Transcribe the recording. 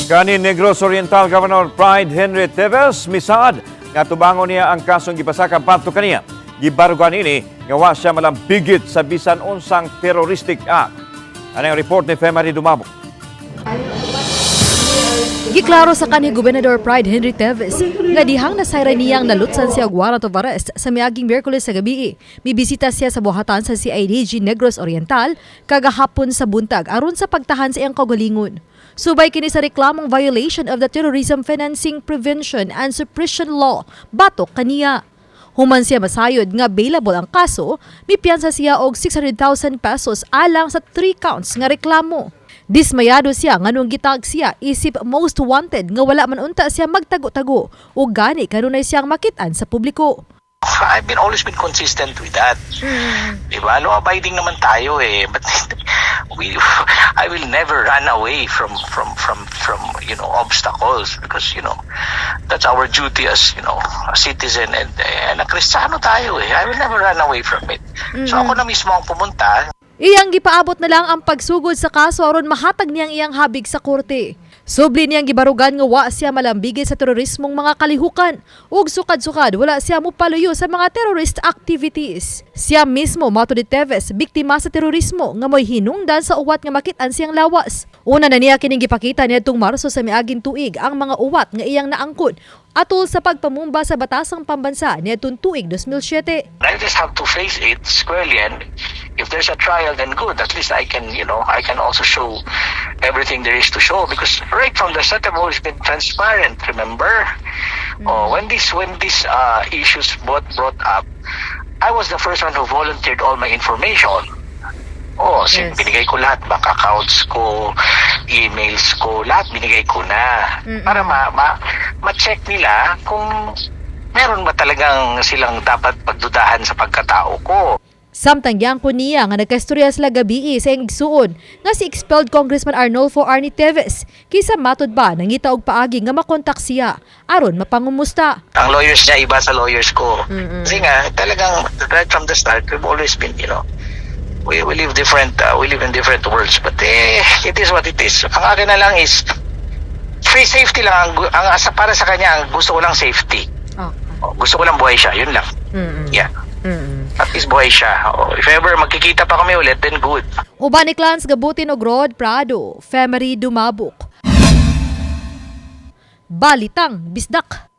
Kani Negros Oriental Governor Pride Henry Teves misaad nga tubangon niya ang kasong gipasaka batok kaniya. Gibarugan ini nga wa siya malambigit sa bisan unsang terroristic act. Ano ang report ni Femary Dumabo? Giklaro sa kanhi Gobernador Pride Henry Teves nga dihang nasayran niyang nalutsan siya og warrant of arrest sa miaging Miyerkules sa gabi. Mibisita siya sa buhatan sa CIDG Negros Oriental kagahapon sa buntag aron sa pagtahan sa iyang kaugalingon. Subay kini sa reklamong violation of the Terrorism Financing Prevention and Suppression Law batok kaniya. Human siya masayod nga bailable ang kaso, mipiyansa siya og 600,000 pesos alang sa 3 counts nga reklamo. Dismayado siya nganong gi-tag siya isip most wanted nga wala man unta siya magtago-tago ug gani kanunay siyang makit-an sa publiko. I've been always been consistent with that. Diba? Law abiding naman tayo eh. But I will never run away from obstacles because that's our duty as a citizen and a Kristiyano tayo eh. I will never run away from it. So ako na mismo ang pumunta. Iyang gipaabot na lang ang pagsugod sa kaso aron mahatag niyang iyang habig sa korte. Subli niyang gibarugan nga wa siya malambigit sa terorismong mga kalihukan ug sukad-sukad wala siya mopaluyo sa mga terrorist activities. Siya mismo, matud ni Teves, biktima sa terorismo nga mo'y hinungdan sa uwat nga makit-an siyang lawas. Una na niya kining gipakita niadtong Marso sa miaging tuig ang mga uwat nga iyang naangkon atol sa pagpamumba sa Batasang Pambansa niadtong tuig 2007. I just have to face it squarely, and if there's a trial, then good. At least I can also show everything there is to show because right from the start I've always been transparent, remember? Oh, when this issues brought up, I was the first one who volunteered all my information. Oh, binigay ko lahat, bank accounts ko, emails ko, lahat binigay ko na. Para ma-check nila kung meron ba talagang silang dapat pagdudahan sa pagkatao ko. Samtang yangko niya nga nagkastorya sila gabii sa iyang igsuon nga si expelled Congressman Arnolfo Arnie Teves kaysa matod ba nangita og paagi nga makontak siya aron mapangumusta. Ang lawyers niya, iba sa lawyers ko. Kasi nga, talagang right from the start, we've always been, we live in different worlds. But eh, it is what it is. Ang akin na lang is, free safety lang. Ang para sa kanya, ang gusto ko lang, safety. Oh, gusto ko lang buhay siya, yun lang. Yeah. At least buhay siya. Oh, if ever magkikita pa kami ulit, then good. Uban ni Clans Gabutin og Rod Prado, Femery Dumabok. Balitang Bisdak.